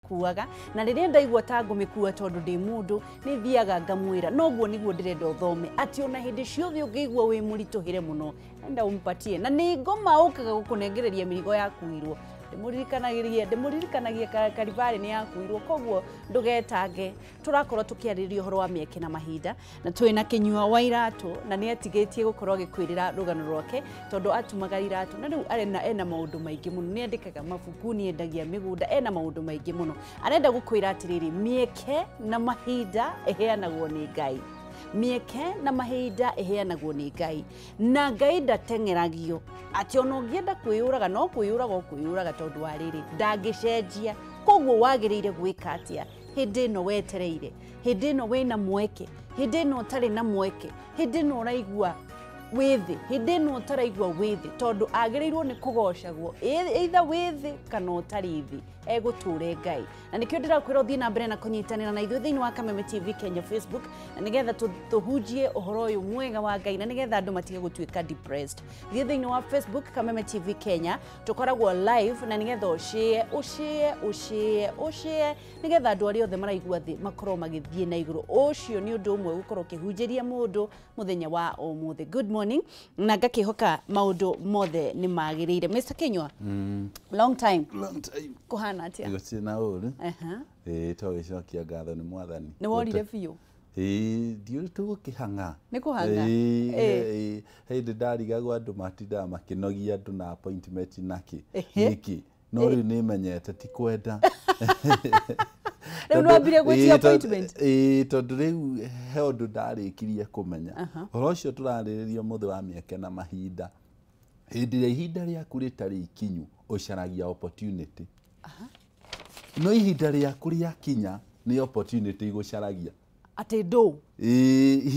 Kuaga na rĩrĩa ndaigua ta ngũmĩkua tondũ ndĩ mũndũ nĩ thiaga ngamwĩra noguo nĩguo ndĩrenda ũthome atĩ ona hĩndĩ ciothe ũngĩigua wĩ mũritũhĩre mũno enda ũmpatie na nĩ ngoma ũkaga gũkũnengereria mĩrigo yakuirwo ndĩmũririkanagie Karibarĩ nĩ yakuirwo koguo ndũgetange. Tũrakorwo tũkĩarĩrĩria ũhoro wa mĩeke na mahinda na twĩna Kĩnyua wa Iratũ na nĩ atigĩtie gũkorwo agĩkwĩrĩra rũgano rwake tondũ atumaga iratũ na rĩu arĩ ena maũndũ maingĩ mũno, nĩ andĩkaga mabuku, nĩ endagia mĩgũnda, ena maũndũ maingĩ mũno. Arenda gũkwĩra atĩrĩrĩ, mĩeke na mahinda ĩheanagwo nĩ Ngai. Mĩeke na mahinda ĩheanagwo nĩ Ngai na Ngai ndateng'eragio atĩ ona ũngĩenda kwĩyũraga no kwĩyũraga ũkwĩyũraga tondũ wa rĩrĩ ndangĩcenjia. Koguo wagĩrĩire gwĩka atĩa hĩndĩ ĩno wetereire, hĩndĩ ĩno wĩna mweke, hĩndĩ ĩno ũtarĩ na mweke, hĩndĩ ĩno ũraigua wĩ thĩ, hĩndĩ ĩno ũtaraigua wĩ thĩ, tondũ agĩrĩirwo nĩ kũgocagwo either wĩ thĩ kana ũtarĩ thĩ, egũtũre Ngai. Na nĩkĩo ndĩrakwĩra ũthiĩ na mbere na kũnyitanĩra na ithuĩ thĩinĩ wa Kameme TV Kenya Facebook, na nĩgetha tũhunjie ũhoro ũyũ mwega wa Ngai na nĩgetha andũ matige gũtuĩka depressed. Thiĩ thĩinĩ wa Facebook Kameme TV Kenya, tũkoragwo live na nĩgetha ũshare, ũshare, ũshare, ũshare, nĩgetha andũ arĩa othe maraigua thĩ makorwo magĩthiĩ na igũrũ. Ũcio nĩ ũndũ ũmwe gũkorwo ũkĩhunjĩria mũndũ mũthenya wa ũmũthĩ. Good morning, na ngakĩhoka maũndũ mothe nĩ magĩrĩire. Mr. Kinyua, long time. Long time. Kũhana atĩa? Gũtirĩ na ũru. Ĩĩ tũgĩcokia ngatho nĩ Mwathani. Nĩ worire biũ? Ĩĩ ndiũĩ tũgũkĩhang'a. Nĩ kũhang'a? Ĩĩ hĩndĩ ndarigagwo andũ matindaga makĩnogia andũ na appointment nakĩ. Nĩkĩ? No rĩu nĩ menyete ti kwenda. Rĩu nĩ wambire gwĩtia appointment? Ĩĩ tondũ rĩu he ũndũ ndarĩkirie kũmenya. Ũhoro ũcio tũrarĩrĩria ũmũthĩ wa mĩeke na mahinda. Hĩndĩ ĩrĩa ihinda rĩaku rĩtarĩ ikinyu ũcaragia opportunity. No ihinda rĩaku rĩakinya nĩ opportunity igũcaragia. Atĩ ndũ? Ĩĩ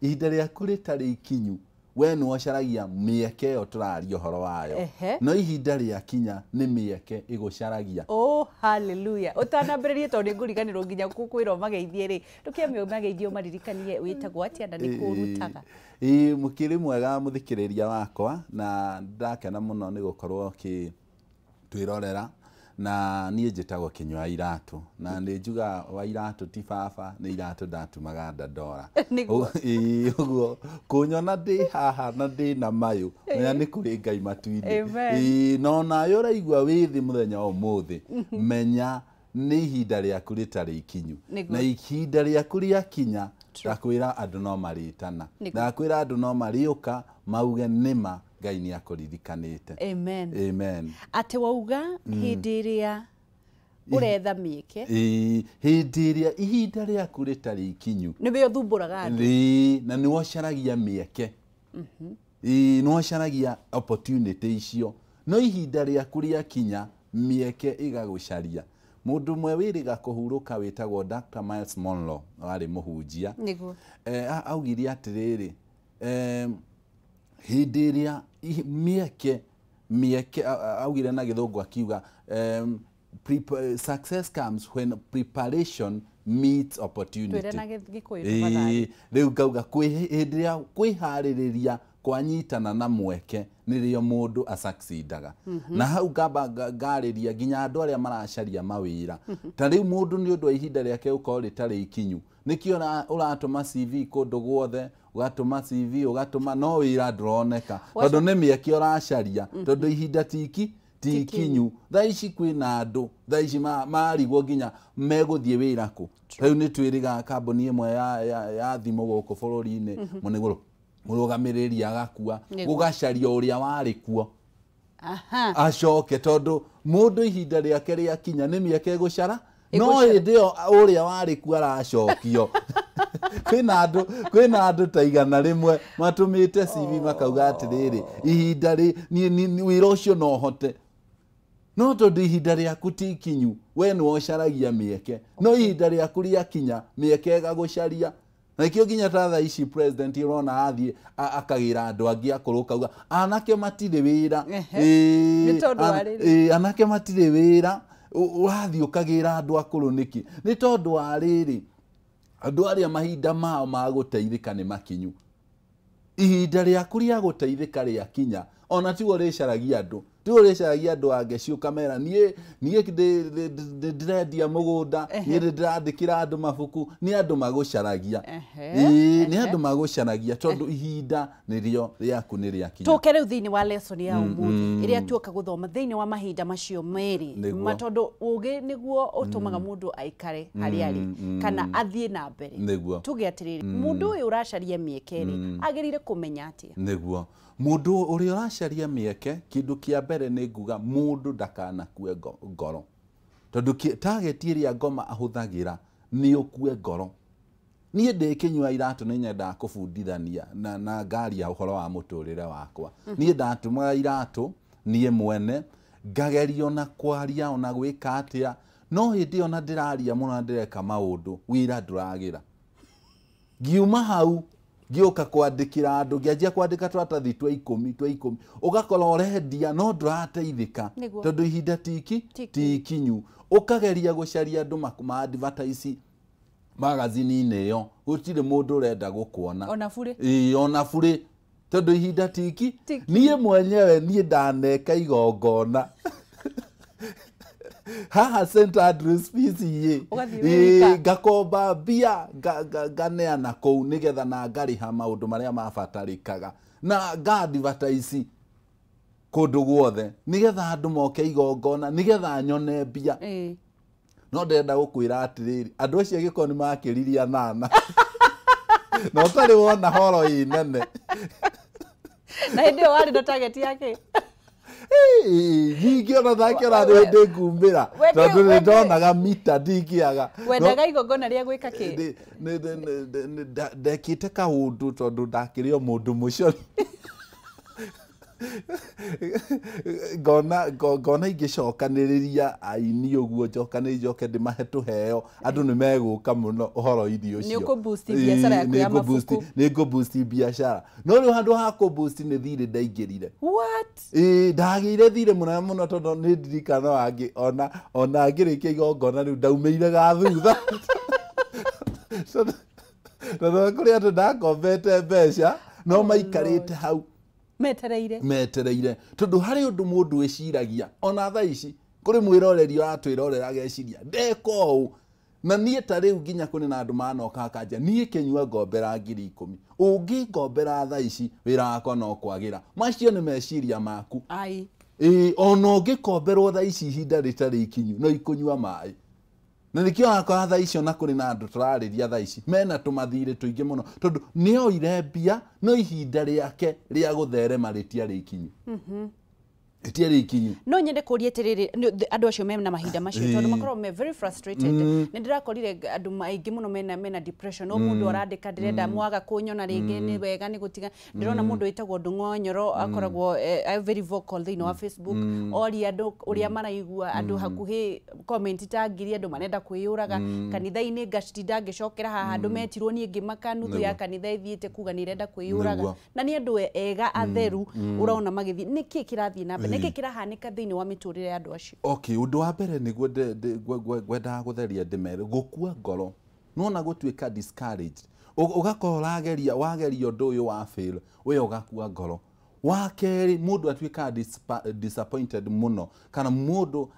ihinda rĩaku rĩtarĩ ikinyu we nĩ ũcaragia mĩeke ĩyo tũraria ũhoro wayo. No ihinda rĩakinya nĩ mĩeke ĩgũcaragia. Oh hallelujah. Ũtanambĩrĩrie tondũ nĩ ngũriganĩrwo nginya gũkwĩra ũmageithie rĩ, ndũkĩambe ũmageithie ũmaririkanie wĩtagwo atĩa na nĩ kũ ũrutaga. Ĩĩ mũkĩrĩ mwega mũthikĩrĩria wakwa na ndakena mũno nĩ gũkorwo ũkĩtwĩrorera. Na niĩ njĩtagwo Kĩnyua Iratũ na nĩ njuga wa Iratũ ti baba, nĩ iratũ ndatumaga Dandora. Ĩĩ ũguo kũnyona ndĩ haha na ndĩ na mayũ menya nĩ kũrĩ Ngai matu-inĩ. Ĩĩ no nawe ũraigua wĩ thĩ mũthenya wa ũmũthĩ, menya nĩ ihinda rĩaku rĩtarĩ ikinyu na ihinda rĩaku rĩakinya ndakwĩra andũ no marĩtana, ndakwĩra andũ no marĩũka mauge nĩma Ngai nĩ akũririkanĩte. Amen. Amen. Atĩ wauga hĩndĩ ĩrĩa ũretha mĩeke, hĩndĩ ĩrĩa ihinda rĩaku rĩtarĩ ikinyu nĩwe ũthumbũraga andũ. Ĩĩ na nĩwe ũcaragia mĩeke. Ĩĩ nĩwe ũcaragia opportunity icio, no ihinda rĩaku rĩakinya mĩeke ĩgagũcaria. Mũndũ ũmwe wĩrĩga kũhurũka wĩtagwo Dr. Miles Monroe warĩ mũhunjia. Nĩguo. Augire atĩrĩrĩ, hĩndĩ ĩrĩa mĩeke augire na gĩthũngũ akiuga success comes when preparation meets opportunity. Twĩre na Gĩkũyũ tafadhali. Rĩu ngauga hĩndĩ ĩrĩa kwĩharĩrĩria kwanyitana na mweke nĩrĩo mũndũ asucceedaga. Na hau ngamba ngarĩria nginya andũ arĩa maracaria mawĩra. Ta rĩu mũndũ nĩ ũndũ wa ihinda rĩake gũkorwo rĩtarĩ ikinyu, nĩkĩo ũratũma CV kũndũ guothe, ũgatũma CV ũgatũma, no wĩra ndũroneka tondũ nĩ mĩeke ũracaria, tondũ ihinda ti ikinyu. Thaa ici kwĩna andũ thaa ici marigwo nginya megũthiĩ wĩra kũ. Rĩu nĩ twĩrĩga kambuni ĩmwe ya thimũ gũkũ bũrũri-inĩ mũrũgamĩrĩri agakua, gũgacaria ũrĩa warĩ kuo acoke, tondũ mũndũ ihinda rĩake rĩakinya nĩ mĩeke ĩgũcara, no hĩndĩ ĩyo ũrĩa warĩ kuo aracokio. Kwĩna andũ ta 100 matũmĩte CV makauga atĩrĩrĩ, ihinda wĩra ũcio no hote, no tondũ ihinda rĩaku ti ikinyu we nĩwe ũcaragia mĩeke, no ihinda rĩaku rĩakinya mĩeke ĩgagũcaria. Na nĩkĩo nginya ta thaa ici president ũrona athiĩ akagĩra andũ angĩ akũrũ kauga anake matirĩ wĩra. Ĩĩ anake matirĩ wĩra, ũrathiĩ ũkagĩra andũ akũrũ nĩkĩ? Nĩ tondũ wa rĩrĩ, andũ arĩa mahinda mao ma gũteithĩka nĩ makinyu. Ihinda rĩaku rĩa gũteithĩka rĩakinya ona tiguo rĩcaragia andũ, Ti ũrĩcaragia andũ a ngeci ũkamera niĩ ndĩrendia mũgũnda, niĩ ndĩrandĩkĩra andũ mabuku, nĩ andũ magũcaragia. Ĩĩ, nĩ andũ magũcaragia tondũ ihinda nĩrĩo rĩaku nĩ rĩakinya. Tũke rĩu thĩinĩ wa lesson ya ũmũthĩ ĩrĩa tuoka gũthoma thĩinĩ wa mahinda macio merĩ, tondũ ũgĩ nĩguo ũtũmaga mũndũ aikare harĩa arĩ kana athiĩ na mbere. Tuge atĩrĩrĩ, mũndũ ũyũ ũracaria mĩeke rĩ, agĩrĩire kũmenya atĩa? Nĩguo. Mũndũ ũrĩa ũracaria mĩeke, kĩndũ kĩa mbere nĩ nguga mũndũ ndakanakue ngoro. Tondũ target ĩrĩa ngoma ahũthagĩra nĩ ũkue ngoro. Niĩ ndĩ kĩnyua iratũ nĩ nyendaga kũbundithania na ngaria ũhoro wa mũtũrĩre wakwa. Niĩ ndatũmaga iratũ niĩ mwene, ngageria ona kwaria ona gwĩka atĩa, no hĩndĩ ĩyo na ndĩraria mũno na ndĩreka maũndũ, wĩra ndũragĩra. Ngiuma hau ngĩũka kwandĩkĩra andũ, ngĩanjia kwandĩka tũratathi twa ikũmi twa ikũmi, ũgakora ũrendia no ndũrateithĩka tondũ ihinda ti ikinyu. Ũkageria gũcaria andũ ma advertise magazine-inĩ ĩyo, gũtirĩ mũndũ ũrenda gũkuona. Ona burĩ. Ĩĩ, ona burĩ tondũ ihinda ti niĩ mwenyewe niĩ ndaneka igongona haha St Andrews PCA, ngakomba mbia nganeana kũu nĩgetha na ngarĩha maũndũ marĩa mabatarĩkaga na nga-advertise kũndũ guothe nĩgetha andũ moke igongona nĩgetha nyone mbia. No ndĩrenda gũkwĩra atĩrĩrĩ, andũ acio angĩkorwo nĩ makĩririe anana na ũtarĩ wona horo ĩ nene. Na hĩndĩ ĩyo warĩ na target yake? Nyingĩ ona ndakĩona nĩ ngumbĩra tondũ nĩ ndonaga mita ndingĩaga. Wendaga igongona rĩa gwĩka kĩ? Ndekĩte kaũndũ tondũ ndakĩrĩ o mũndũ mũcori. Ngona ingĩcokanĩrĩria aini ũguo njokanĩrĩrie njoke ndĩmahe tũheo, andũ nĩ megũka mũno ũhoro-inĩ ũcio. Nĩ ũkũ-boost biacara yaku ya mabuku. Nĩ ngũ-boost biacara. No rĩu handũ ha kũ-boost nĩ thirĩ ndaingĩrire. What? Ĩĩ, ndagĩire thirĩ mũnene mũno tondũ nĩ ndirikana wangĩ ona ngĩrĩkia igongona rĩu ndaumĩire ga thutha. Tondũ kũrĩ andũ ndakombete mbeca no maikarĩte hau metereire tondũ harĩ ũndũ mũndũ ĩciragia ona thaa ici kũrĩ mwĩroreri ũratwĩrorera ageciria ndeka ũũ. Na niĩ ta rĩu nginya kũrĩ na andũ manoka akanja niĩ kĩnyua ngombera 10,000, ũngĩngombera thaa ici wĩra wakwa no kwagĩra. Macio nĩ meciria maku. Ĩĩ, ona ũngĩkomberwo thaa ici ihinda rĩtarĩ ikinyu no ikũnyua maĩ. Na nĩkĩo wakora thaa ici ona kũrĩ na andũ tũrarĩria thaa ici mena tũmathirĩ tũingĩ mũno tondũ nĩoire mbia no ihinda rĩake rĩa gũtherema rĩtiarĩ ikinyu. Rĩtiarĩ ikinyu. No nyende kũria atĩrĩrĩ, andũ acio mena mahinda macio tondũ makoragwo me very frustrated. Nĩ ndĩrakorire andũ aingĩ mũno mena depression. No mũndũ arandĩka ndĩrenda mwaga kũnyona rĩngĩ nĩ wega nĩ gũtiga. Ndĩrona mũndũ wĩtagwo Ndung'o Nyoro akoragwo very vocal thĩinĩ wa Facebook, oria andũ ũrĩa maraigua, andũ hakuhĩ comment ta ngiri andũ marenda kwĩyũraga kanitha-inĩ, ngacitinda ngĩcokera haha andũ metirwo niĩ ngĩmaka nuthu ya kanitha ĩthiĩte kuga nĩ ĩrenda kwĩyũraga. Na nĩ andũ ega atheru ũrona magĩthiĩ. Nĩkĩ kĩrathiĩ na mbere? Nĩkĩ kĩrahanĩka thĩinĩ wa mĩtũrĩre ya andũ acio? Okay, ũndũ wa mbere nĩguo ngwendaga gũtheria ndĩmere gũkua ngoro. Nĩwona gũtuĩka discouraged, ũgakorwo ũrageria wageria ũndũ ũyũ wa fail, we ũgakua ngoro. Wa kerĩ, mũndũ atuĩkaga disappointed mũno, kana mũndũ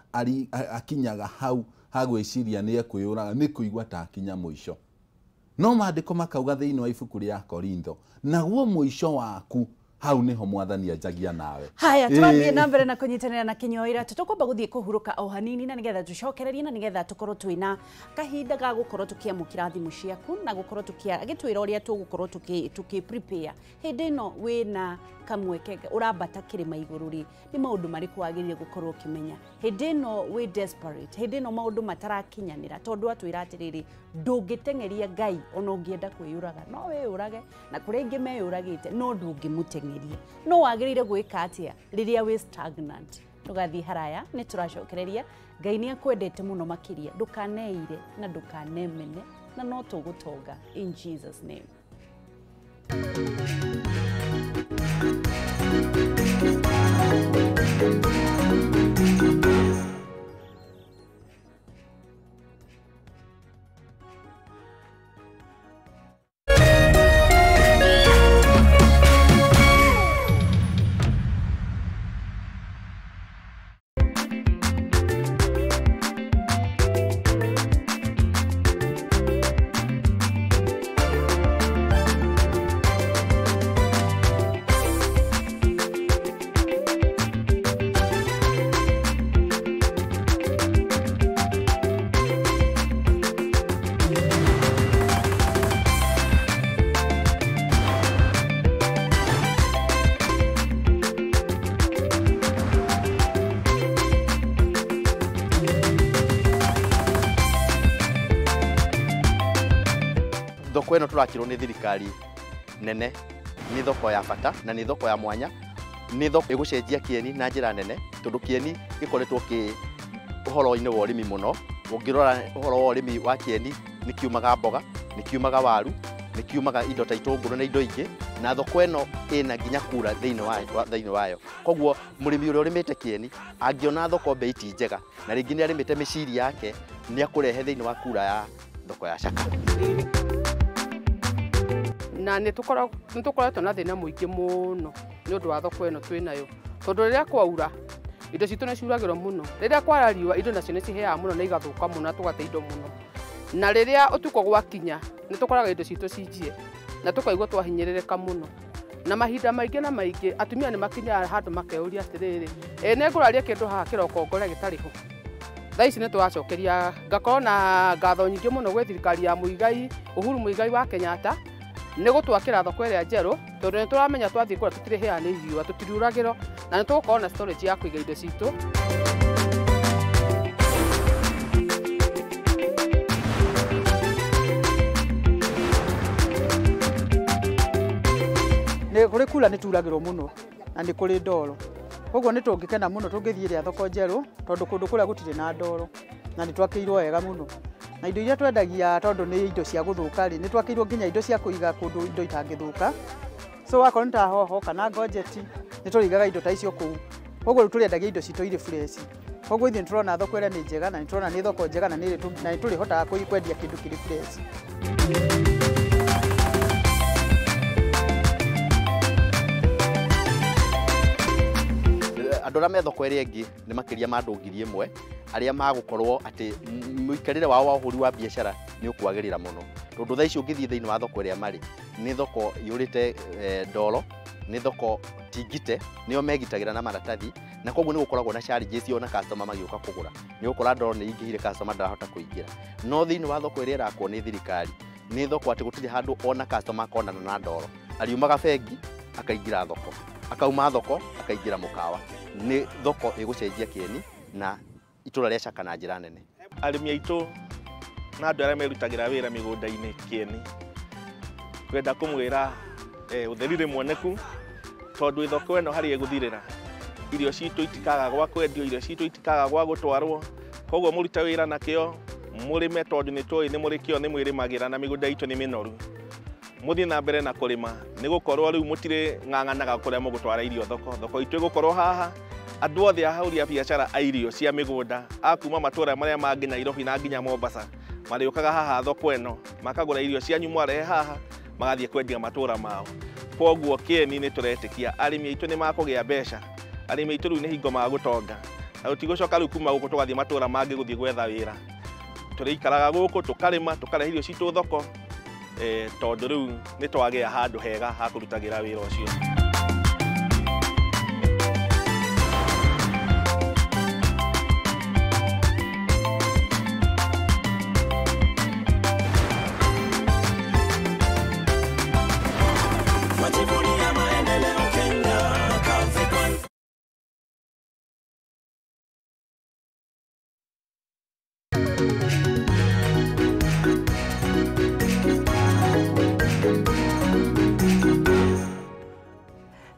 akinyaga hau ha gwĩciria nĩ ekwĩyũraga nĩ kũigua ta akinya mũico. No maandĩko makauga thĩinĩ wa ibuku rĩa Korintho, naguo mũico waku hau niho mwathani anjagia nawe. Haya, turathiĩ na mbere na kũnyitanĩra na Kĩnyua Iratũ. Tũkwamba gũthiĩ kũhurũka o hanini na nĩgetha tũcokererie na nĩgetha tũkorwo twĩna kahinda ga gũkorwo tũkĩamũkĩra thimũ ciaku na gũkorwo agĩtwĩra ũrĩa tũgũkorwo tũkĩ prepare hĩndĩ ĩno wĩna kamweke ũrambata kĩrĩma igũrũ rĩ, nĩ maũndũ marĩkũ wagĩrĩire gũkorwo ũkĩmenya hĩndĩ ĩno wĩ desperate, hĩndĩ ĩno maũndũ matarakinyanĩra, tondũ atwĩra atĩrĩrĩ, ndũngĩteng'eria Ngai ona ũngĩenda kwĩyũraga no wĩyũrage, na kũrĩa aingĩ meyũragĩte no ndũngĩmũteng'eria. No wagĩrĩire gwĩka atĩa rĩrĩa wĩ stagnant? Ndũgathiĩ haraya, nĩ tũracokereria. Ngai nĩ akwendete mũno makĩria, ndũkaneire na ndũkanemene, na no tũgũtonga in Jesus name. Thoko ĩno tũrakĩrwo nĩ thirikari nene, nĩ thoko ya bata na nĩ thoko ya mwanya, nĩ thoko ĩgũcenjia Kĩeni na njĩra nene, tondũ Kĩeni gĩkoretwo kĩ ũhoro-inĩ wa ũrĩmi mũno. Ũngĩrora ũhoro wa ũrĩmi wa Kĩeni, nĩ kiumaga mboga, nĩ kiumaga waru, nĩ kiumaga indo ta itũngũrũ na indo ingĩ, na thoko ĩno ĩna nginya kura thĩinĩ wayo. Koguo mũrĩmi ũrĩa ũrĩmĩte Kĩeni angĩona thoko bei ti njega na rĩngĩ nĩ arĩmĩte mĩciri yake, nĩ akũrehe thĩinĩ wa kura ya thoko ya Shaka. Na nĩ tũkoretwo na thĩna mũingĩ mũno nĩ ũndũ wa thoko ĩno twĩ nayo, tondũ rĩrĩa kwaura indo citũ nĩ ciuragĩrwo mũno, rĩrĩa kwara riũa indo nacio nĩ ciheaga mũno na igathũka mũno na tũgate indo mũno, na rĩrĩa ũtukũ gwakinya nĩ tũkoraga indo citũ cinjie na tũkaigua twahinyĩrĩrĩka mũno. Na mahinda maingĩ na maingĩ atumia nĩ makinyaga handũ makeyũria atĩrĩrĩ, ĩ nĩ ngũraria kĩndũ haha kĩroko ngore gĩtarĩ ho. Thaa ici nĩ tũracokeria, ngakorwo na ngatho nyingĩ mũno gwĩ thirikari ya Muigai, Uhuru Muigai wa Kenyatta, nĩ gũtwakĩra thoko ĩrĩa njerũ, tondũ nĩ tũramenya twathiĩ kũrĩa tũtirĩhĩaga nĩ riũa, tũtiriuragĩrwo, na nĩ tũgũkorwo na storage ya kũiga indo citũ. Nĩ kũrĩ kura nĩ turagĩrwo mũno na nĩ kũrĩ ndoro, koguo nĩ tũngĩkena mũno tũngĩthiĩ ĩrĩa thoko njerũ, tondũ kũndũ kũrĩa gũtirĩ na ndoro na nĩ twakĩirwo wega mũno. Na indo iria twendagia tondũ nĩ indo cia gũthũka rĩ, nĩ twakĩirwo nginya indo cia kũiga kũndũ indo itangĩthũka. So wakorwo nĩ ta hoho kana ngonjeti, nĩ tũrĩigaga indo ta icio kũu, koguo rĩu tũrĩendagia indo citũ irĩ fresh. Koguo ithuĩ nĩ tũrona thoko ĩrĩa nĩ njega, na nĩ tũrona nĩ thoko njega, na nĩ tũrĩhotaga kwendia kĩndũ kĩrĩ fresh. Andũ arĩa me thoko ĩrĩa ĩngĩ nĩ makĩria ma andũ 1,000 arĩa magũkorwo atĩ mũikarĩre wao wa ũhũri wa biacara nĩ ũkwagĩrĩra mũno, tondũ thaa ici ũngĩthiĩ thĩinĩ wa thoko ĩrĩa marĩ, nĩ thoko iyũrĩte ndoro, nĩ thoko tingite, nĩo megitagĩra na maratathi, na koguo nĩ gũkoragwo na challenges ona customer magĩũka kũgũra, nĩ ũgũkora ndoro nĩ ingĩhire, customer ndarahota kũingĩra. No thĩinĩ wa thoko ĩrĩa ĩrakwo nĩ thirikari, nĩ thoko atĩ gũtirĩ handũ ona customer akonana na ndoro, ariumaga bengi akaingĩra thoko, akauma thoko akaingĩra mũkawa. Nĩ thoko ĩgũcenjia Kĩeni na itũra rĩa Shaka na njĩra nene. Arĩmi aitũ na andũ arĩa merutagĩra wĩra mĩgũnda-inĩ Kĩeni, kwenda kũmwĩra ũtheri nĩ muoneku, tondũ thoko ĩno harĩa ĩgũthirĩra, irio citũ itikaga gwa kwendio, irio citũ itikaga gwa gũtwarwo. Koguo mũrute wĩra na kĩo, mũrĩme, tondũ nĩ tũĩ nĩ mũrĩ kĩo, nĩ mwĩrĩmagĩra na mĩgũnda itũ nĩ mĩnoru. Mũthiĩ na mbere na kũrĩma, nĩ gũkorwo rĩu mũtirĩ ng'ang'anaga kũrĩa mũgũtwara irio thoko. Thoko itũ ĩgũkorwo haha, andũ othe ahũri a biacara a irio cia mĩgũnda a kuma matũra marĩa mangĩ Nairobi na nginya Mombasa marĩũkaga haha thoko ĩno, makagũra irio cianyu mwarehe haha, magathiĩ kwendia matũra mao. Koguo Kĩeni nĩ tũretĩkia arĩmi aitũ nĩ makũgĩa mbeca, arĩmi aitũ rĩu nĩ hingo magũtonga, na tũtigũcoka rĩu kuma gũkũ tũgathiĩ matũra mangĩ gũthiĩ gwetha wĩra. Tũrĩikaraga gũkũ tũkarĩma, tũkarehe irio citũ thoko, tondũ rĩu nĩ twagĩa handũ hega ha kũrutagĩra wĩra ũcio.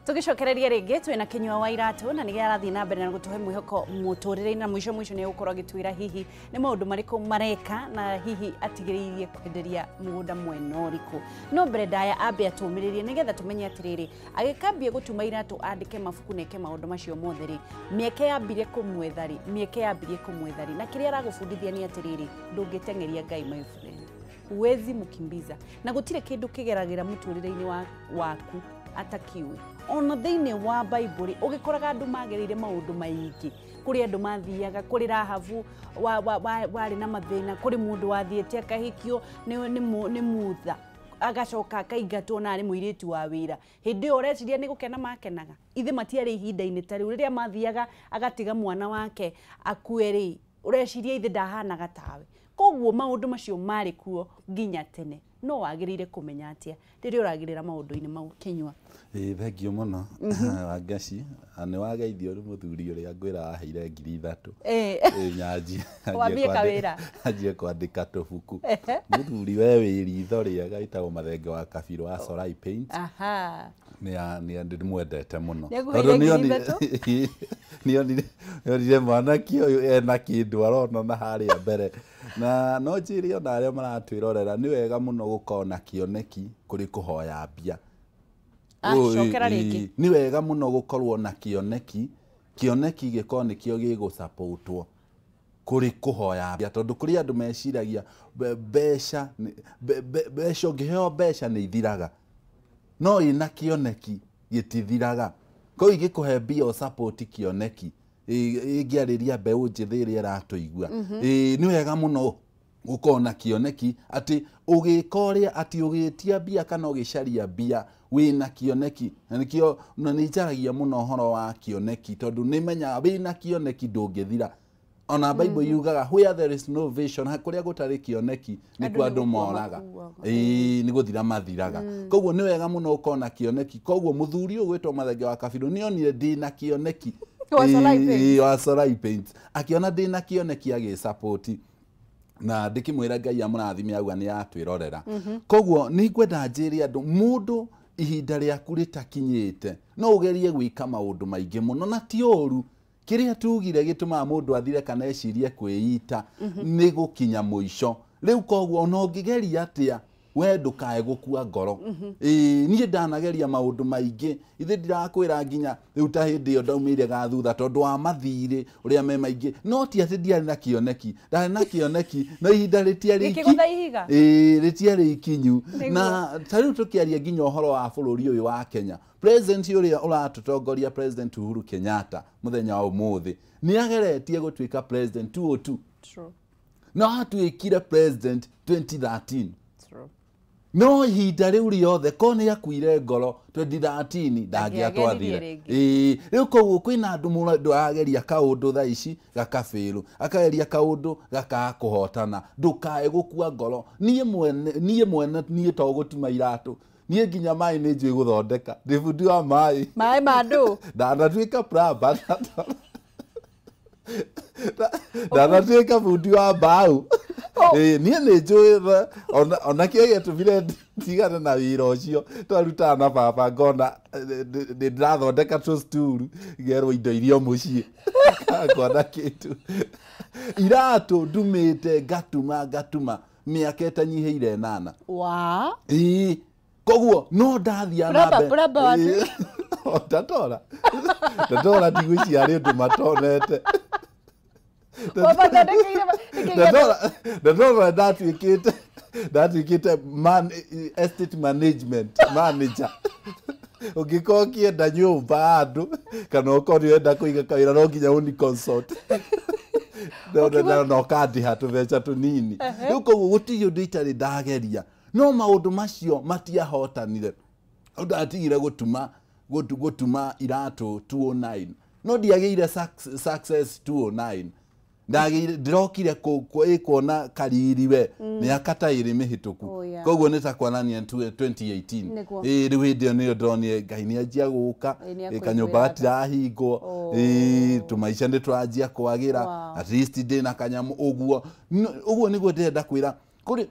Tugicokereria rĩngĩ twĩna Kĩnyua wa Iratũ na nĩ arathiĩ na mbere na gũtũhe mwĩhoko mũtũrĩre-inĩ, na mũico mũico nĩ egũkorwo agĩtwĩra hihi nĩ maũndũ marĩkũ mareka na hihi atigĩrĩirie kwenderia mũgũnda mwena ũrĩkũ. No mbere ndaya ambe atũmĩrĩrie nĩgetha tũmenye atĩrĩrĩ, agĩkambia gũtuma iratũ andĩke mabuku na eke maũndũ macio mothe rĩ, mĩeke yambirie kũmwetha rĩ, mĩeke yambirie kũmwetha rĩ, na kĩrĩa aragũbundithia nĩ atĩrĩrĩ, ndũngĩteng'eria Ngai my friend, huwezi mkimbiza, na gũtirĩ kĩndũ kĩgeragĩra mũtũrĩre-inĩ waku atakiwe. Ona thĩinĩ wa Bible ũgĩkoraga andũ magereire maũndũ maingĩ, kũrĩ andũ mathiaga, kũrĩ Rahabu warĩ na mathĩna, kũrĩ mũndũ wathiĩte akahikio nĩ mutha agacoka akaingatwo na arĩ mũirĩtu wa wĩra. Hĩndĩ ĩyo ũreciria nĩ gũkena makenaga, ithe matiarĩ ihinda-inĩ ta rĩu rĩrĩa mathiaga agatiga mwana wake akue rĩ, ũreciria ithe ndahanaga tawe. Koguo maũndũ macio marĩ kuo nginya tene, no wagĩrĩire kũmenya atĩa rĩrĩa ũragĩrĩra maũndũ-inĩ mau, Kĩnyua? Ĩĩ, thengio mũno, Wangaci. Nĩ wageithio nĩ mũthuri ũrĩa ngwĩra waheire 3,000. Ĩĩ, nyanjie Wambie kawĩra. Anjie kwandĩka tũbuku. Mũthuri we wĩ ritho rĩega wĩtagwo Mathenge wa Kabirũ wa Sorai Paint. Nĩ ndĩmwendete mũno. Nĩakũheire Tondũ 3,000? Nĩonire mwanake ũyũ ena kĩndũ arona na harĩa mbere. Na no njĩre ona arĩa maratwĩrorera, nĩ wega mũno gũkorwo na kĩoneki kũrĩ kũhoya mbia. Cokera rĩngĩ. Nĩ wega mũno gũkorwo na kĩoneki, kĩoneki gĩkorwo nĩkĩo gĩgũsapotwo kũrĩ kũhoya mbia, tondũ kũrĩ andũ meciragia mbeca mbeca, ũngĩheo mbeca nĩ ithiraga, no ĩna kĩoneki gĩtithiraga. Koguo ingĩkũhe mbia ũsapoti kĩoneki, ĩngĩarĩria mbeũ njĩthĩ ĩrĩa ĩratũigua, nĩ wega mũno gũkorwo na kĩoneki atĩ ũgĩka ũrĩa atĩ ũgĩtia mbia kana ũgĩcaria mbia wĩna kĩoneki. Na nĩkĩo na nĩ njaragia mũno ũhoro wa kĩoneki, tondũ nĩ menyaga wĩna kĩoneki ndũngĩthira. Ona Bible yugaga where there is no vision, kũrĩa gũtarĩ kĩoneki nĩkuo Andũ andũ nĩ gũkua moraga. makuaga. Ĩĩ, nĩ gũthira mathiraga. Koguo nĩ wega mũno ũkorwo na kĩoneki. Koguo mũthuri ũyũ gwĩtwo Mathenge wa Kabirũ nĩ onire ndĩna kĩoneki. Wa Solai Paints. Ĩĩ, wa Solai Paints. Akĩona ndĩna kĩoneki agĩsapoti, na ndĩkĩmwĩra Ngai amũrathime, auga nĩ atwĩrorera. Koguo nĩ ngwenda njĩre andũ, mũndũ ihinda rĩaku rĩtakinyĩte no ũgerie gwĩka maũndũ maingĩ mũno, na ti ũru. Kĩrĩa tugire gĩtũmaga mũndũ athire kana ecirie kwĩita nĩ gũkinya mũico rĩu. Koguo ona ũngĩgeria atĩa, we ndũkae gũkua ngoro. Ĩĩ, niĩ ndanageria maũndũ maingĩ, ithe ndirakwĩra nginya rĩu ta hĩndĩ ĩyo ndaumĩire ga thutha tondũ wa mathirĩ ũrĩa me maingĩ, no ti atĩ ndiarĩ na kĩoneki, ndarĩ na kĩoneki, no ihinda rĩtiarĩ Gĩkĩgũtha ihiga? Ĩĩ, rĩtiarĩ ikinyu. Nĩguo. Na ta rĩu tũkĩaria nginya ũhoro wa bũrũri ũyũ wa Kenya, president ũrĩa ũratũtongoria, President Uhuru Kenyatta, mũthenya wa ũmũthĩ nĩ ageretie gũtuĩka president 202. No atuĩkire president 2013. No ihinda rĩu rĩothe ko nĩ akuire ngoro 2013, ndangĩatwathire. Ndangĩageririe rĩngĩ. Ĩĩ, rĩu koguo kwĩna andũ, mũndũ arageria kaũndũ thaa ici gakabĩrũ, akageria kaũndũ gakaga kũhotana. Ndũkae gũkua ngoro. Niĩ mwene niĩ to gũtuma iratũ, niĩ nginya maĩ nĩ njũĩ gũthondeka, ndĩ bundi wa maĩ. Maĩ ma ndũ? Ndanatuĩka plumber, ndanatuĩka bundi wa mbaũ. Ĩĩ, niĩ nĩ njũĩ ona kĩo gĩatũmire ndigane na wĩra ũcio twarutaga na baba, ngona nĩ ndĩrathondeka tũsturu ngerwo indo iria mũciĩ, ngona kĩndũ iratũ ndumĩte ngatuma ngatuma mĩaka ĩtanyihĩire 8. Wa Ĩĩ, koguo no ndathiaga na Plumber, mbere. plumber wapi? Ĩĩ, o, ndatora ndatora, ndigwĩciria harĩ ũndũ matonete. Wamathondekeire Ndatora ndatora, ndatuĩkĩte man, estate management manager. Ũngĩkorwo ũkĩenda nyũmba handũ kana ũkorwo nĩ ũrenda kũiga kawĩra, no nginya ũni consult na ũkandĩha tũbeca tũnini. Rĩu koguo gũtirĩ ũndũ itarĩ ndageria, no maũndũ macio matiahotanire. Rĩu ndatigire gũtuma iratũ 209, no ndiagĩire success 209, ndagĩire ndĩrokire kuona kariri we mĩaka ta 2 mĩhĩtũku. Oh, yeah. Koguo nĩ ta kuonania 2018. Nĩguo. Ĩĩ, rĩu hĩndĩ ĩyo nĩyo ndĩronire Ngai nĩ anjia gũka. Ĩĩ, nĩ Ĩ, kanyũmba akũiguĩra tha. gatirahingwo. Oh. Ĩĩ, tũmaica nĩ tũranjia kwagĩra. At least ndĩna kanyamũ ũguo. Ũguo nĩguo ndĩrenda kwĩra kũrĩ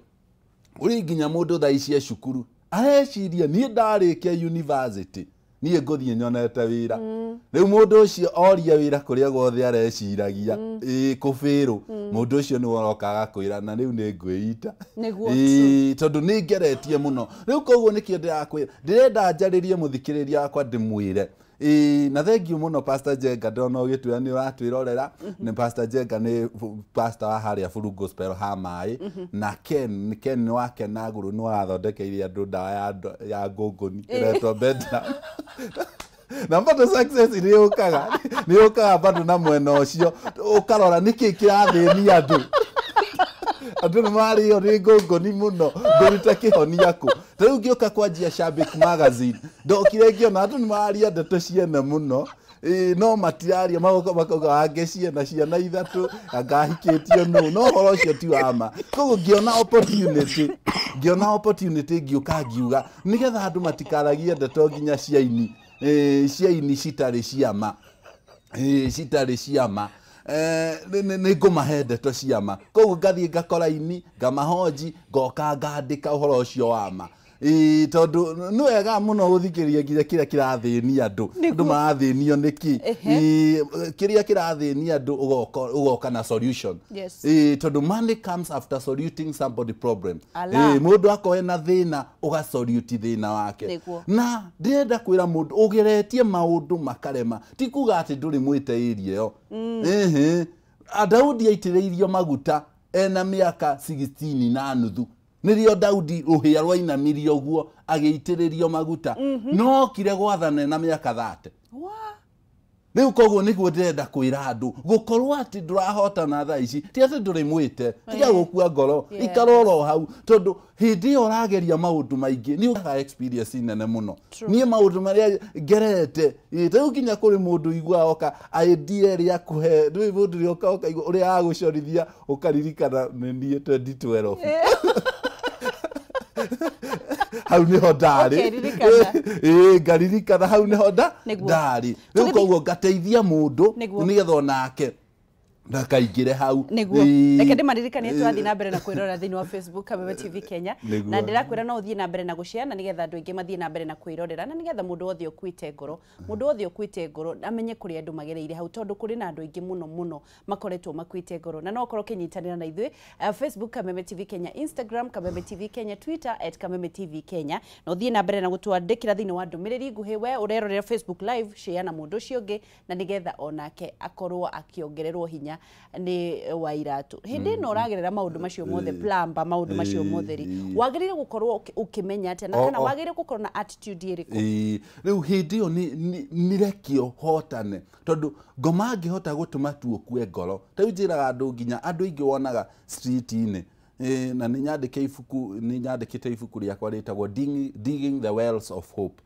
ũrĩ nginya mũndũ thaa ici e cukuru areciria, niĩ ndarĩkia university niĩ ngũthiĩ nyonete wĩra. Rĩu mũndũ ũcio oria wĩra kũrĩa guothe areciragia ĩĩ kũbĩrũ, mũndũ ũcio nĩwe ũroka agakwĩra na rĩu nĩ ngwĩita. Nĩguo. Ĩĩ, tondũ nĩ ngeretie mũno. Rĩu koguo nĩkĩo ndĩrakwĩra, ndĩrenda njarĩrie mũthikĩrĩria wakwa ndĩmwĩre. Ĩĩ, na thengiũ mũno Pastor Jenga, ndona ũgĩtwĩra nĩ ũratwĩrorera. Nĩ Pastor Jenga, nĩ pastor wa harĩa Buru Gospel ha maĩ. Na Ken nĩ wa Kenaguru, nĩ arathondekeire andũ ndawa ya ngũngũni ĩretwo Bedlam, na bado success nĩ yũkaga bado na mwena ũcio ũkarora nĩkĩ kĩrathĩnia andũ. Andũ nĩ marĩo nĩ ngũngũni mũno, ngũruta kĩhonia kũ? Ta rĩu ngĩũka kwanjia Shabik Magazine, ndokire ngĩona andũ nĩ maria ndeto ciene mũno. No matiraria magoka makauga ange ciana ciana ithatũ angahikĩtio no no ũhoro ũcio ti wa ma. Koguo ngĩona opportunity ngĩũka ngiuga nĩgetha andũ matikaragie ndeto nginya ciaini ciaini citarĩ ciama citarĩ ciama nĩ ngũmahe ndeto ciama. Koguo ngathiĩ ngakora ini ngamahoji ngoka ngandĩka ũhoro ũcio wa ma. Tondũ nĩ wega mũno gũthikĩrĩria nginya kĩrĩa kĩrathĩnia andũ andũ marathĩnio nĩkĩ kĩrĩa kĩrathĩnia andũ ũgoka na solution. Tondũ money comes after soluting somebody problem. Mũndũ akorwo na thĩna ũgasolute thĩna wake. Na ndĩrenda kwĩra mũndũ ũgeretie maũndũ makarema ti kuga atĩ ndũrĩ mwĩte area ĩyo. Daudi aitĩrĩirio maguta ena mĩaka 16 na nuthu nĩrĩo Daudi rũhĩa rwainamirio ũguo agĩitĩrĩrio maguta no okire gwathana na mĩaka 30. Rĩu koguo nĩguo ndĩrenda kwĩra andũ gũkorwo atĩ ndũrahotana thaa ici ti atĩ ndũrĩ mwĩte tiga gũkua ngoro ikara oro hau tondũ hĩndĩ ĩyo ũrageria maũndũ maingĩ nĩ ũgaga experience nene mũno. Niĩ maũndũ marĩa ngerete rĩu nginya kũrĩ mũndũ ũiguaga oka idea ĩrĩa akũhe ndũĩ mũndũ ũrĩa oka ũkaigua ũrĩa agũcorithia ũkaririkana nĩ niĩ 2012 hau niho ndarĩ ngaririkana hau niho ndarĩ rĩu koguo ngateithia mũndũ nĩgetha onake ndakaingĩre hau. Nĩguo reke ndĩmaririkanie tũrathiĩ na mbere na kwĩrorera thĩinĩ wa Facebook Kameme TV Kenya na ndĩrakwĩra no ũthiĩ na mbere na gũshare na nĩgetha andũ aingĩ mathiĩ na mbere na kwĩrorera na nĩgetha mũndũ wothe ũkuĩte ngoro mũndũ wothe ũkuĩte ngoro amenye kũrĩa andũ magereire hau tondũ kũrĩ na andũ aingĩ mũno mũno makoretwo makuĩte ngoro na no ũkorwo ũkĩnyitanĩra na ithuĩ Facebook Kameme TV Kenya, Instagram Kameme TV Kenya, Twitter @Kameme TV Kenya na ũthiĩ na mbere na gũtwandĩkĩra thĩinĩ wa ndũmĩrĩri nguhĩ we ũrerorera Facebook live share na mũndũ ũcio ũngĩ na nĩgetha onake akorwo akĩongererwo hinya nĩ Wairatu. Hĩndĩ ĩno ũragerera maũndũ macio mothe plamba maũndũ macio mothe rĩ wagĩrĩire gũkorwo ũkĩmenya atĩa na kana wagĩrĩire gũkorwo na attitude ĩrĩkũ? Rĩu hĩndĩ ĩyo nĩ rekio hotane tondũ ngoma angĩhota gũtũma tu ũkue ngoro. Ta rĩu njĩraga andũ nginya andũ aingĩ wonaga street-inĩ na nĩ nyandĩkĩte ibuku rĩakwa rĩtagwo Digging the Wells of Hope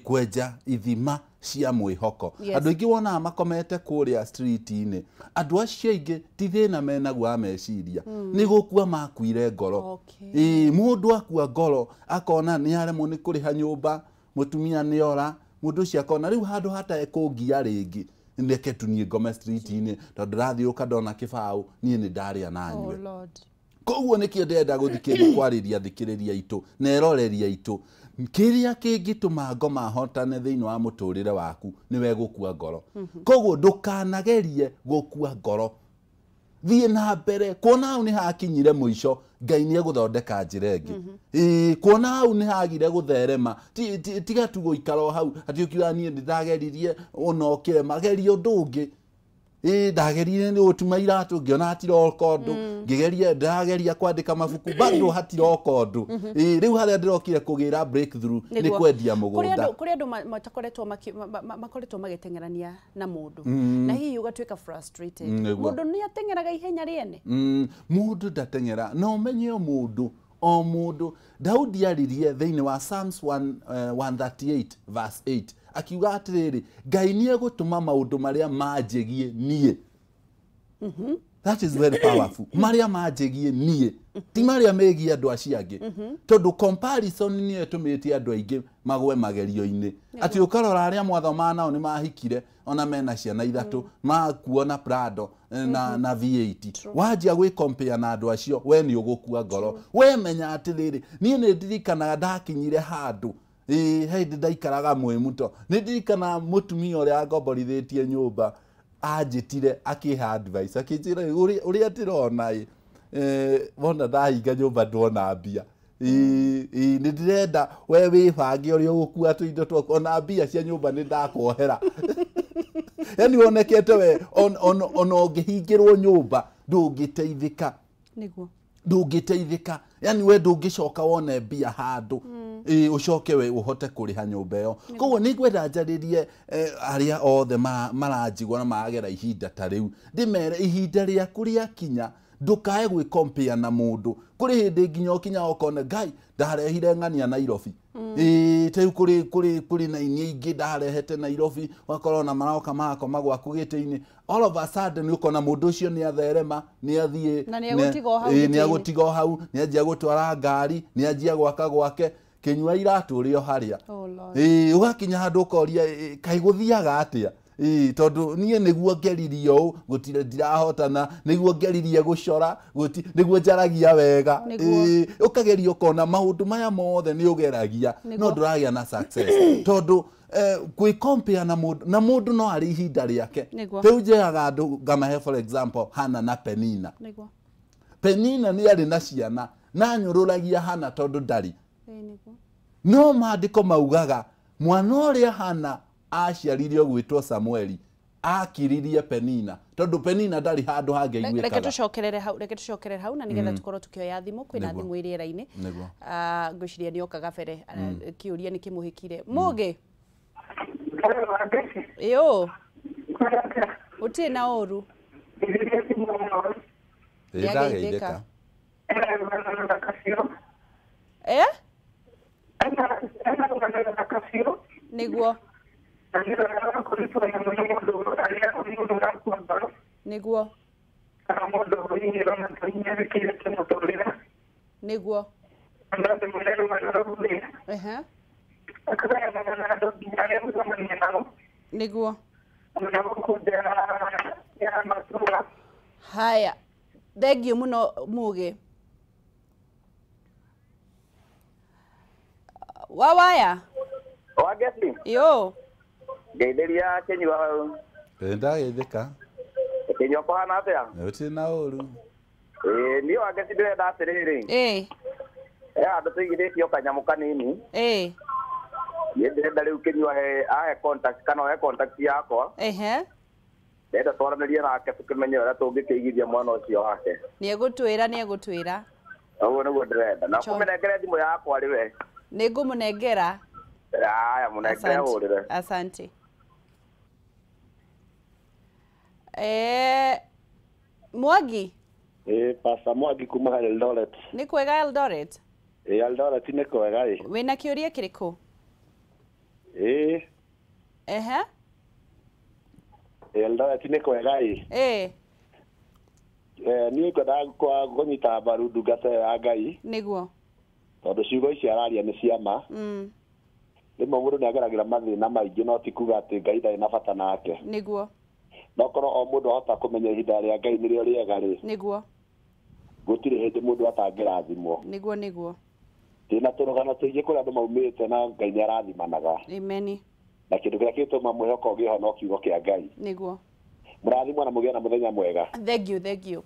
kwenja ithima cia mwĩhoko. Andũ aingĩ wonaga makomete kũrĩa street-inĩ andũ acio aingĩ ti thĩna menaguo wa meciria nĩ gũkua makuire ngoro. Mũndũ akua ngoro akona nĩ aremwo nĩ kũrĩha nyũmba mũtumia nĩ ora mũndũ ũcio akona rĩu handũ hatekũngia rĩngĩ reke tu niĩ ngome street-inĩ tondũ ndĩrathiũka ndona kĩbaũ niĩ nĩ ndarĩa na nyue. Koguo nĩkĩo ndĩrenda gũthikĩrĩria kwarĩria thikĩrĩria itũ na eroreria itũ kĩrĩa kĩngĩtũma ngoma hotane thĩinĩ wa mũtũrĩre waku nĩwe gũkua ngoro. Koguo ndũkanagerie gũkua ngoro thiĩ na mbere kuona hau nĩ hakinyire mũico Ngai nĩ egũthondeka njĩra ĩngĩ. Kuona hau nĩ hagire gũtherema tiga tu gũikara o hau atĩ ũkiuga niĩ nĩ ndageririe ona ũkĩrema geria ũndũ ũngĩ. Ndagerire nĩ gũtuma iratũ ngĩona hatiroka ũndũ ngĩgeria ndageria kwandĩka mabuku bado hatiroka ũndũ. Rĩu harĩa ndĩrokire kũgĩra breakthrough nĩ kwendia mũgũnda. Kũrĩ andũ matakoretwo makoretwo magĩteng'erania na mũndũ na hihi ũgatuĩka frustrated. Mũndũ nĩ ateng'eraga ihenya rĩene. Mũndũ ndateng'era no ũmenye mũndũ o mũndũ. Daudi aririe thĩinĩ wa Psalms 138 verse 8 akiuga atĩrĩrĩ Ngai nĩ egũtũma maũndũ marĩa manjĩgie niĩ. That is very powerful. Marĩa manjĩgie niĩ ti marĩa megiĩ andũ acio angĩ tondũ comparison nĩyo ĩtũmĩte andũ aingĩ magwe magerio-inĩ atĩ ũkarora arĩa mwathomaga nao nĩ mahikire ona mena ciana ithatũ makuo na Prado na V8 wanjia gwĩ compare na andũ acio we nĩ ũgũkua ngoro. We menya atĩrĩrĩ niĩ nĩ ndirikanaga ndakinyire handũ hĩndĩ ndaikaraga Mwĩmuto nĩ ndirikanaga mũtumia ũrĩa angomborithĩtie nyũmba anjĩtire akĩhe advice akĩnjĩra ũrĩa ndĩrona wona ndahinga nyũmba ndwona mbia nĩ ndĩrenda we wĩbange ũrĩa ũgũkua tũindo twaku ona mbia cia nyũmba nĩ ndakuohera. Yani wonekete we ona ũngĩhingĩrwo nyũmba ndũngĩteithĩka. Nĩguo ndũngĩteithĩka yani we ndũngĩcoka wone mbia handũ ũcoke we ũhote kũrĩha nyũmba ĩyo. Koguo nĩ ngwenda njarĩrie arĩa othe maranjigua na maragera ihinda ta rĩu ndĩmere ihinda rĩaku rĩakinya Ndũkae gwĩkompea na mũndũ. Kũrĩ hĩndĩ nginya ũkinya ũkone Ngai ndarehire ng'ania Nairobi. Ĩĩ ta rĩu kũrĩ na inia ingĩ ndarehete Nairobi, ũgakorwo na maroka magakoma gwaku gĩtĩ-inĩ. All of a sudden ũkona mũndũ ũcio nĩ atherema, nĩ athiĩ Na nĩ egũtiga o hau gĩtĩ-inĩ. Nĩ egũtiga o hau, nĩ anjia gũtwara ngari, nĩ anjia gwaka gwake, kĩnyua iratũ ũrĩ o harĩa. Oh Lord. Ĩĩ ũgakinya handũ ũkoria kaĩ gũthiaga atĩa? Ĩĩ tondũ niĩ nĩguo ngeririe ũũ, gũtirĩ ndirahotana, nĩguo ngeririe gũcora, nĩguo njaragia wega. Ĩĩ ũkageria ũkona maũndũ maya mothe nĩ ũgeragia, no ndũragĩa na success. Tondũ gwĩcompare na mũndũ, na mũndũ no arĩ ihinda rĩake. Rĩu njĩraga andũ ngamahe for example Hana na Penina. Penina nĩ arĩ na ciana, na anyũrũragia Hana tondũ ndarĩ. No maandĩko maugaga mwana ũrĩa Hana aciaririo gwĩtwo Samueli akiririe Penina tondũ Penina ndarĩ handũ hangĩiguĩkaga. Reke tũcokerere hau, reke tũcokerere hau na nĩgetha tũkorwo tũkĩoya thimũ, kwĩna thimũ ĩrĩ rĩera-inĩ. Ngwĩciria nĩ oka gabere, kĩũria nĩ kĩmũhĩkire. Mũgĩ. Ĩũ. Gũtirĩ na ũru. Ndĩrageithĩka. Eh? Nĩguo. Nĩguo. Nĩguo. Ehe. Nĩguo. Haya. Thengiũ mũno Mũgĩ. Wawaya. Wangeci. Yo. Ngeithĩria Kĩnyua hau. Ndageithĩka. Kĩnyua kũhana atĩa? Gũtirĩ na ũru. Ĩĩ niĩ Wangeci ndĩrenda atĩrĩrĩ. Ĩĩ. He handũ tũigithĩtio kanyamũ kanini. Ĩĩ. Niĩ ndĩrenda rĩu Kĩnyua ahe contact kana ohe contact yakwa. Ehe. Ndĩrenda twaranĩrie nake tũkĩmenye ũrĩa tũngĩkĩigithia mwana ũcio wake. Nĩegũtwĩra, nĩegũtwĩra. Ũguo nĩguo ndĩrenda. Na kũmĩnengere thimũ yakwa rĩ we. Nĩngũmũnengera. Haya, mũnengere hũrĩre. Asante. Mwangi. Pastor Mwangi kuma Eldoret. Nĩ kwega Eldoret? Eldoret nĩ kwega ĩ. Wĩna kĩũria kĩrĩkũ? Ehe. Eldoret nĩ kwega ĩ. Niĩ ngwendaga kũnyita mbaru ndungata ĩyo ya Ngai. Nĩguo. Tondũ ciugo ici araria nĩ cia ma. Rĩmwe mũndũ nĩ ageragĩra mathĩna maingĩ no ti kuga atĩ Ngai ndarĩ na bata nake. Nĩguo. No korwo o mũndũ ahota kũmenya ihinda rĩa Ngai nĩrĩo rĩega rĩ. Nĩguo. Gũtirĩ hĩndĩ mũndũ atangĩrathimwo. Nĩguo nĩguo. Ndĩna tũrũgano tũingĩ kũrĩa andũ maumĩte na Ngai nĩ arathimanaga. Amen. Na kĩndũ kĩrĩa kĩtũma mwĩhoko ũgĩe ho no kiugo kĩa Ngai. Nĩguo. Mũrathimwo na mũgĩe na mũthenya mwega. Thank you, thank you.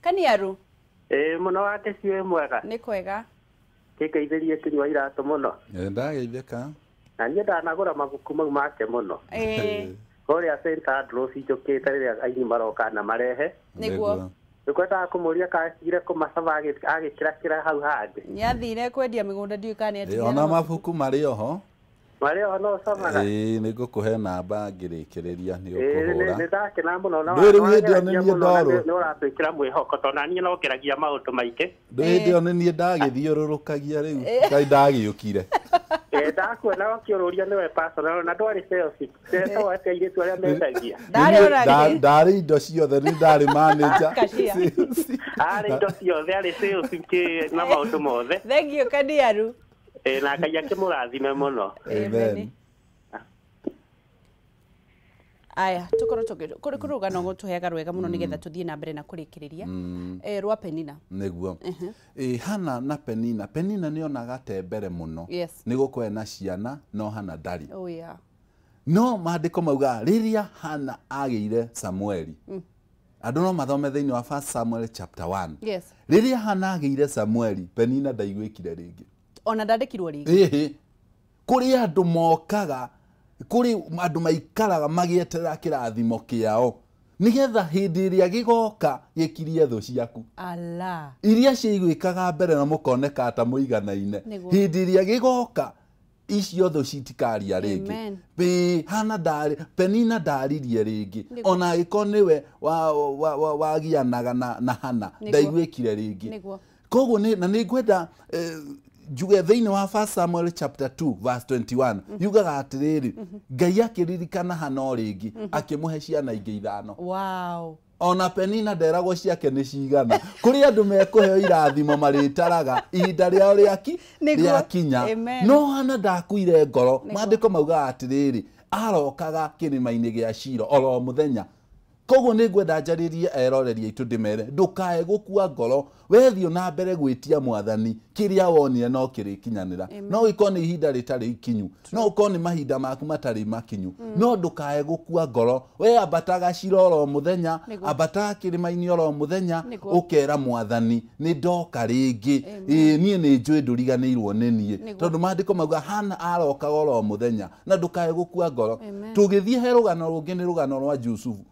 Kaniaru. Mũno Wangeci wĩ mwega. Nĩ kwega. Kĩngeithĩrie Kĩnyua iratũ mũno. Ndageithĩka. Na niĩ ndanagũra mabuku mau make mũno. Kũrĩa St Andrews njũkĩte rĩrĩa aini maroka na marehe. Nĩguo. Nĩkwendaga kũmũria kana atigire kũmacaba agĩkĩrakĩra hau hangĩ. Nĩathire kwendia mĩgũnda ndiũĩ kana nĩatigire. Ona mabuku marĩ oho. Marĩ oho no ũcomaga? Ĩĩ nĩngũkũhe namba ngĩrĩkĩrĩria nĩ ũkũhũra. Nĩ ndakena mũno na Ndũĩ rĩu hĩndĩ ĩyo nĩ niĩ ndorwo. nĩ ũratwĩkĩra mwĩhoko tondũ na niĩ no ngeragia maũndũ maingĩ. Ndũĩ hĩndĩ ĩyo nĩ niĩ ndagĩthiũrũrũkagia rĩu Ngai ndagĩũkire. Ndakuona ũkĩũrũria nĩwe personal na ndwarĩ sales. Sales atĩ airĩtu arĩa mendagia. Ndarĩ indo ciothe nĩ ndarĩ manager. Arĩ indo ciothe arĩ sales na maũndũ mothe. Thank you Kaniaru. Na Ngai akĩmũrathime mũno. Amen. Aya, tukorwo kũrĩ rũgano gũtũheaga rwega mũno nĩgetha tũthiĩ na mbere na kũrĩkĩrĩria. Rwa Penina. Nĩguo. Hana na Penina. Penina nĩ onaga te mbere mũno. Nĩ gũkorwo na ciana no Hana ndarĩ. Oh yeah. No maandĩko maugaga rĩrĩa Hana agĩire Samueli. Andũ no mathome thĩinĩ wa 1 Samuel chapter 1. Yes. Rĩrĩa Hana agĩire Samueli, Penina ndaiguĩkire rĩngĩ. Ona ndandĩkirwo rĩngĩ. Ĩhĩ. Kũrĩ andũ mokaga, kũrĩ andũ maikaraga magĩeterera kĩrathimo kĩao nĩgetha hĩndĩ ĩrĩa gĩgoka gĩkirie thũ ciaku. Ala. Iria ciaiguĩkaga mbere na mũkoneka ta mũiganaine. Hĩndĩ ĩrĩa gĩgoka Icio thũ citikaria rĩngĩ. Hana ndarĩ, Penina ndaririe rĩngĩ. Ona angĩkorwo nĩwe wagianaga na Hana, ndaiguĩkire rĩngĩ. Koguo na nĩngwenda njuge thĩinĩ wa 1 Samuel chapter 2 verse 21 yugaga atĩrĩrĩ, Ngai akĩririkana Hana o rĩngĩ, akĩmũhe ciana ingĩ 5. Wow. Ona Penina nderagwo ciake nĩ cigana. Kũrĩ andũ mekũheo irathimo marĩtaraga ihinda rĩao rĩakinya. No Hana ndakuire ngoro. Maandĩko maugaga atĩrĩrĩ, arokaga kĩrĩma-inĩ gĩa Shilo oro mũthenya. Koguo nĩ ngwenda njarĩrie eroreri aitũ ndĩmere, ndũkae gũkua ngoro, wethiĩ na mbere gwĩtia mwathani kĩrĩa wonire no kĩrĩkinyanĩra. No gĩkorwo nĩ ihinda rĩtarĩ ikinyu, no ũkorwo nĩ mahinda maku matarĩ makinyu, no ndũkae gũkua ngoro. We ambataga Shilo oro mũthenya, ambataga kĩrĩma-inĩ oro mũthenya, ũkera mwathani nĩ ndoka rĩngĩ, niĩ nĩ njũĩ ndũriganĩirwo nĩ niĩ. Tondũ maandĩko mauga Hana arokaga oro mũthenya, na ndũkae gũkua ngoro. Tũgĩthiĩ he rũgano rũngĩ, nĩ rũgano rwa Jusufu.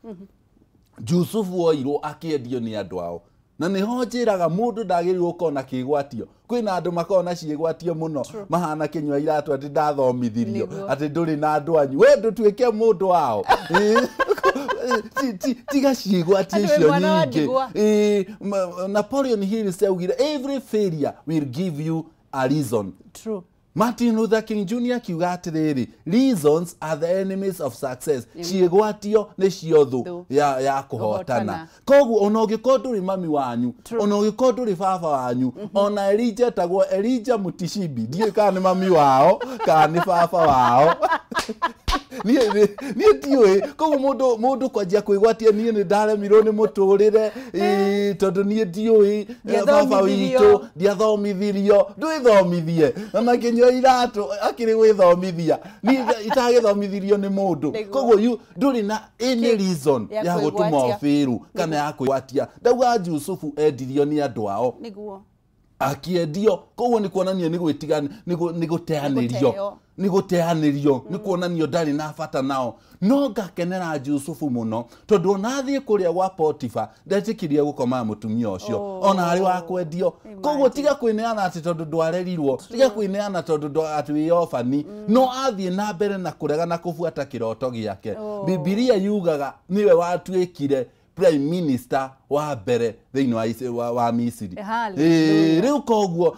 Jusufu oirwo akĩendio nĩ andũ ao. Na nĩho njĩraga mũndũ ndagĩrĩirwo gũkorwo na kĩgwatio. Kwĩna andũ makoragwo na ciĩgwatio mũno, mahana kĩnyua iratũ atĩ ndathomithirio, atĩ ndũrĩ na andũ anyu, we ndũtuĩke mũndũ wao. Tiga ciĩgwatio icio nyingĩ. Napoleon Hill augire, every failure will give you a reason. True. Martin Luther King Jr. akiuga atĩrĩrĩ, reasons are the enemies of success. Ciĩgwatio nĩ cio thũ ya kũhotana. Koguo ona ũngĩkorwo ndũrĩ mami wanyu, ona ũngĩkorwo ndũrĩ baba wanyu, ona Elijah etagwo Elijah Mutishibi, ndiũĩ kana nĩ mami wao kana nĩ baba wao. Niĩ ndiũĩ. Koguo mũndũ kwanjia kwĩgwatia, niĩ nĩ ndaremirwo nĩ mũtũrĩre, tondũ niĩ ndiũĩ baba witũ, ndiathomithirio. Ndwĩthomithie. Na kĩnyua iratũ akĩrĩ gwĩthomithia, niĩ itagĩthomithirio nĩ mũndũ. Koguo ndũrĩ na any reason ya gũtũma ũbĩru kana ya kwĩgwatia. Ndauga Jusufu endirio nĩ andũ ao, akĩendio. Koguo nĩ kuonania nĩ gwĩtiga, nĩ gũteanĩrio, nĩ gũteanĩrio, nĩ kuonanio ndarĩ na bata nao. No ngakenera Jusufu mũno, tondũ ona athiĩ kũrĩa gwa Potifa ndetĩkirie gũkoma mũtumia ũcio, ona arĩ wa kwendio. Koguo tiga kwĩneana atĩ tondũ ndwarerirwo, tiga kwĩneana tondũ atĩ wĩ orphan. No athiĩ na mbere na kũrega na kũbuata kĩroto gĩake. Bibilia yugaga nĩwe watuĩkire prime minister wa mbere thĩinĩ wa Misiri. Rĩu koguo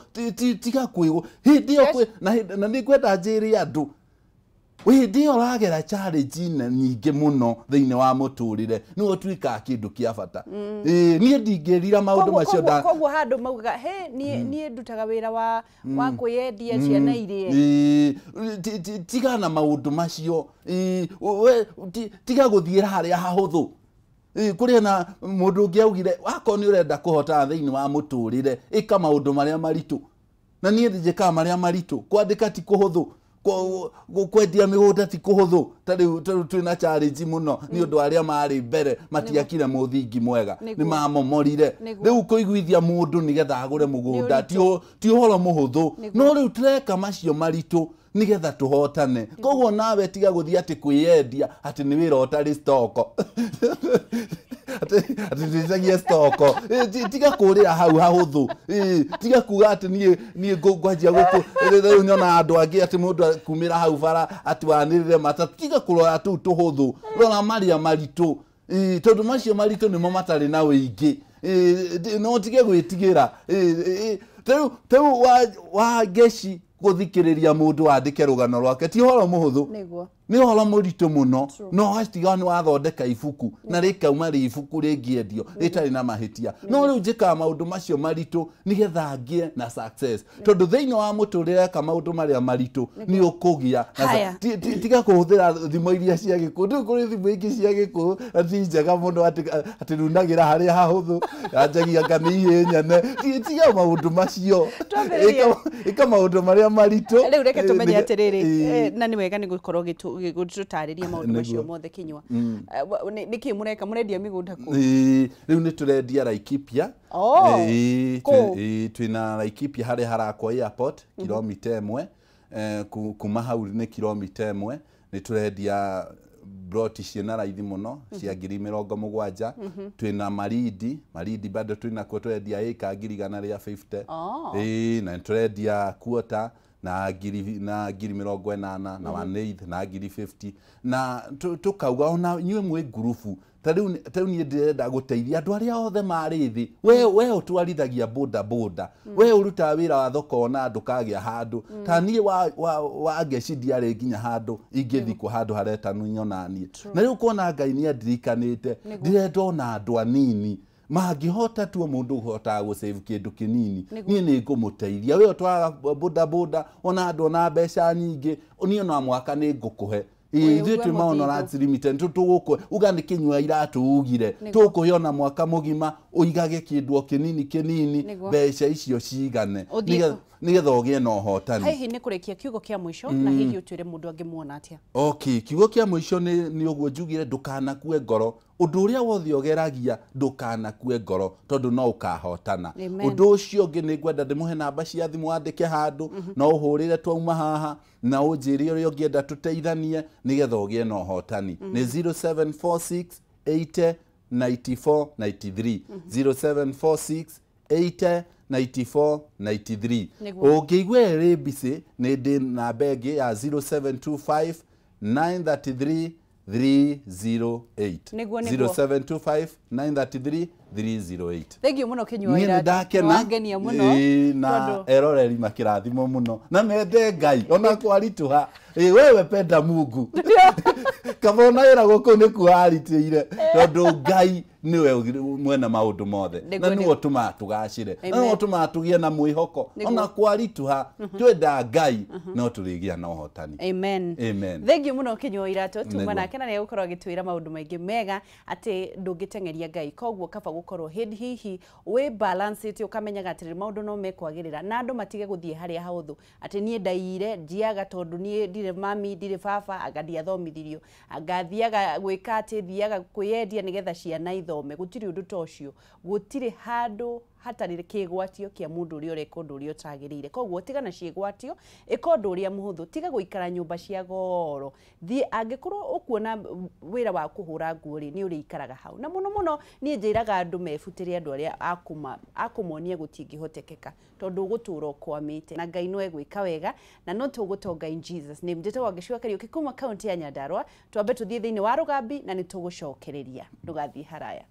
tiga kwĩgwo hĩndĩ ĩyo, na nĩ ngwenda njĩre andũ, hĩndĩ ĩyo ũragera challenge nyingĩ mũno thĩinĩ wa mũtũrĩre, nĩwe ũtuĩkaga kĩndũ kĩa bata. Niĩ ndingĩrira maũndũ macio. Koguo handũ maugaga, he niĩ ndutaga wĩra wa kwĩyendia ciana irĩe. Tiga na maũndũ macio, tiga gũthiĩra harĩa hahũthũ. Kũrĩ na mũndũ ũngĩ augire, wakorwo nĩ ũrenda kũhotana thĩinĩ wa mũtũrĩre, ĩka maũndũ marĩa maritũ. Na niĩ njĩkaga marĩa maritũ. Kwandĩka ti kũhũthũ, kwendia mĩgũnda ti kũhũthũ. Ta rĩu twĩna challenge mũno nĩ ũndũ arĩa marĩ mbere matiakire mũthingi mwega, nĩ mamomorire. Rĩu kũiguithia mũndũ nĩgetha agũre mũgũnda ti ũhoro mũhũthũ. No rĩu tũreka macio maritũ nĩgetha tũhotane. Koguo nawe tiga gũthiĩ atĩ kwĩyendia atĩ nĩ wĩra ũtarĩ stoko, atĩ ndĩcagie stoko. Tiga kũrĩra hau hahũthũ. Tiga kuga atĩ niĩ ngwanjia gũkũ. Rĩu nyona andũ angĩ atĩ mũndũ kumĩra hau bara atĩ wanĩrĩre matatũ. Tiga kũrora tũu tũhũthũ, rora marĩa maritũ, tondũ macio maritũ nĩmo matarĩ na wĩingĩ. No tige gwĩtigĩra. Rĩu wa ngeci gũthikĩrĩria mũndũ wandĩke rũgano rwake ti ũhoro mũhũthũ, nĩ ũhoro mũritũ mũno. No watiga nĩ wathondeka ibuku na rĩkauma rĩ ibuku rĩngĩendio rĩtarĩ na mahĩtia. No rĩu njĩkaga maũndũ macio maritũ nĩgetha ngĩe na success, tondũ thĩinĩ wa mũtũrĩre eka maũndũ marĩa maritũ nĩ ũkũgĩa. Tiga kũhũthĩra thimo iria cia gĩkũyũ. Rĩu kũrĩ thimo ingĩ cia gĩkũyũ na ti njega mũno, atĩ runagĩra harĩa hahũthũ, yanjagia anga nĩ ihĩ nyene. Tiga maũndũ macio, ĩka maũndũ marĩa maritũ. Rĩu reke tũmenye atĩrĩrĩ, na nĩ wega nĩ gũkorwo gũtũtarĩria maũndũ macio mothe Kinyua. Nĩkĩ mũreka? Mũrendia mĩgũnda kũ? Rĩu nĩ tũrendia Laikipia. Twĩna Laikipia harĩa harakwo airport, kilomita 1. Kuma hau nĩ kilomita 1. Nĩ tũrendia broti ciĩna raithi mũno cia 70,000. Twĩna Marindi, Marindi bado twĩnakuo tũrendia ĩka 150,000. Na nĩ tũrendia quarter. na ngiri 80 na 1/8 na ngiri 50 na tukauga ona inyuĩ mwĩ ngurubu ta rĩu niĩ ndĩrenda gũteithia andũ arĩa othe marĩ thĩ. We ũtwarithagia boda boda, we ũrutaga wĩra wa thoko ona ndũkagĩa handũ. Ta niĩ wa ngeci ndiarĩ nginya handũ ingĩthikwo handũ haretanwo naniĩ. Na rĩu kuona Ngai nĩ andirikanĩte, ndĩrenda ona andũ anini mangĩhota tu mũndũ ũhotaga gũsave kĩndũ kĩnini, niĩ nĩ ngũmũteithia. We ũtwaraga boda boda ona andũ ona mbeca nyingĩ, niĩ ona mwaka nĩ ngũkũhe. Ithuĩ twĩ Maono Limited tũgũkũhe, uga nĩ kĩnyua iratũ ugire, tũkũhe ona mwaka mũgima ũigage kĩndũ o kĩnini kĩnini, mbeca icio cigane nĩgetha ũgĩe na ũhotani. Hihi nĩ kũrĩkia kiugo kĩa mũico na hihi ũtwĩre mũndũ angĩmuona atĩa? Okay, kiugo kĩa mũico nĩ ũguo njugire, ndũkanakue ngoro. Ũndũ ũrĩa wothe ũgeragia ndũkanakue ngoro tondũ no ũkahotana. Ũndũ ũcio ũngĩ nĩ ngwenda ndĩmũhe namba cia thimũ wandĩke handũ, no ũhũrĩre twauma haha na ũnjĩre ũrĩa ũngĩenda tũteithanie nĩgetha ũgĩe na ũhotani. Nĩ 0746 80 94 93, 0746 80 94 93. Ũngĩigua ĩrĩ busy nĩ ndĩ namba ĩngĩ ya 0725 933 308. 0725 933 308. Thank you muno Kinyua Iratũ. Wangenia muno na eroreri makĩrathimwo mũno na mende Ngai ona kwaritũha. Wewe penda Mungu kaba ona wĩra gũkũ nĩkuo aritĩire tondũ Ngai nĩwe mwena maũndũ mothe na nĩwe ũtũmaga tũgacĩre na nĩwe ũtũmaga tũgĩe na mwĩhoko ona kwaritũha twenda Ngai no tũrĩgĩa na ũhotani. Amen. Amen. Thank you muno Kinyua Iratũ. Tuma nake na nĩegũkorwo agĩtwĩra maũndũ maingĩ mega atĩ ndũngĩteng'eria Ngai, koguo kaba gũkorwo hĩndĩ hihi wĩ balance ũkamenyaga atĩ maũndũ no mekwagĩrĩra na andũ matige gũthiĩ harĩa haũthũ atĩ niĩ ndaiyire njiaga tondũ niĩ ndirĩ mami ndirĩ baba anga ndiathomithirio anga thiaga gwĩka atĩ thiaga kwĩyendia nĩgetha ciana ithome. Gũtirĩ ũndũ ta ũcio, gũtirĩ handũ hatarĩ kĩgwatio kĩa mũndũ ũrĩa ũreka ũndũ ũrĩa ũtagĩrĩire. Koguo tigana ciĩgwatio, ĩka ũndũ ũrĩa mũhũthũ, tiga gũikara nyũmba cia goro. Thiĩ angĩkorwo ũkuona wĩra wa kũhũra nguo rĩ, nĩ ũrĩikaraga hau. Na mũno mũno niĩ njĩraga andũ mebutĩre andũ arĩa akũmonia gũtingĩhotekeka tondũ ũgũtũra ũkwamĩte na Ngai no egwĩka wega na no tũgũtonga in Jesus name. Njĩtagwo Ngĩcua Kariũki kuma kaunti ya Nyandarua. Twambe tũthiĩ thĩinĩ wa Rũgambi na nĩ tũgũcokereria. Ndũgathiĩ haraya.